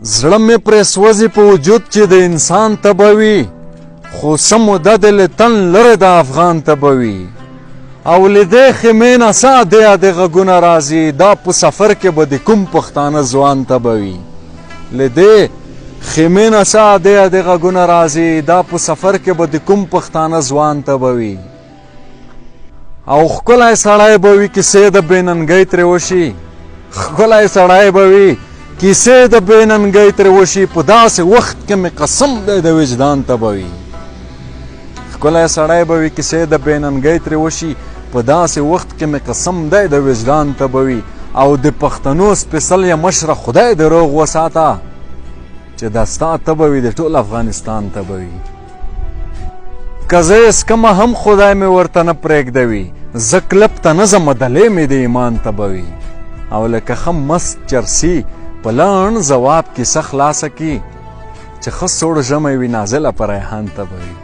زړه مې پرې سوځي په وجود چې د انسان تبه وي، خو څه موده دې له تن لرې د افغان تبه وي. او له دې خیمې نه څه ادې ادې غږونه راځي، دا په سفر کې به د کوم پښتانه ځوان تبه وي. له دې خیمې نه څه ادې ادې غږونه راځي، دا په سفر کې به د کوم پښتانه ځوان تبه وي. او ښکلی سړی به وي کیسې د بې ننګۍ ترې وشي، ښکلی سړی به وي کیسې د بې ننګۍ ترې وشي، په داسې وخت کې مې قسم دی د وجدان ته به وي. ښکلی سړی به وي کیسې د بې ننګۍ ترې وشي، په داسې وخت کې مې قسم دی د وجدان ته به وي. او د پښتنو سپېڅلی مشره خدای دې روغ وساته، چې دا ستا تبه وي د ټول افغانستان تبه وي. که زه یې څکمه هم خدای مې ورته نه پرېږدوي، زه کلب ته نه ځمه دلې مې د ایمان تبه وي. او لکه ښه مست چرسي په لنډ ځواب کیسه خلاصه کړي، چې ښه سوړ ژمی وي نازله په ریحان تبه وي.